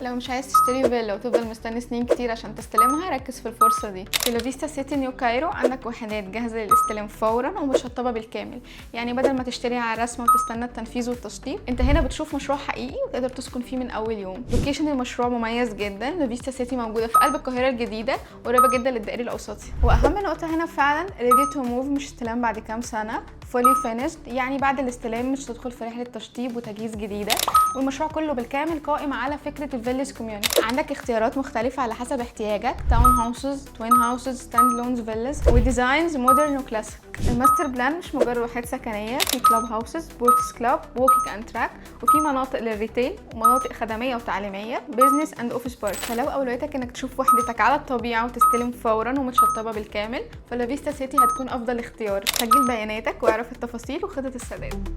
لو مش عايز تشتري فيلا وتفضل مستني سنين كتير عشان تستلمها، ركز في الفرصة دي. في لوفيستا سيتي نيو كايرو عندك وحدات جاهزة للاستلام فورا ومشطبة بالكامل. يعني بدل ما تشتري على رسمة وتستنى التنفيذ والتشطيب، انت هنا بتشوف مشروع حقيقي وتقدر تسكن فيه من اول يوم. location المشروع مميز جدا. لوفيستا سيتي موجودة في قلب القاهرة الجديدة، قريبة جدا للدائري الاوسطي. واهم نقطة هنا فعلا ready to move، مش استلام بعد كام سنة، fully finished. يعني بعد الاستلام مش تدخل في رحلة تشطيب وتجهيز جديدة، والمشروع كله بالكامل قائم على فكرة ال villas community. عندك اختيارات مختلفة على حسب احتياجك: town houses، twin houses، stand alone villas، و designs modern و classic. ال master plan مش مجرد وحدات سكنية، في club houses، sports club، walking and track، وفي مناطق لل retail ومناطق خدمية وتعليمية، business and office park. فلو اولويتك انك تشوف وحدتك على الطبيعة وتستلم فورا ومتشطبة بالكامل، فلافيستا سيتي هتكون افضل اختيار. سجل بياناتك واعرف التفاصيل وخطة السداد.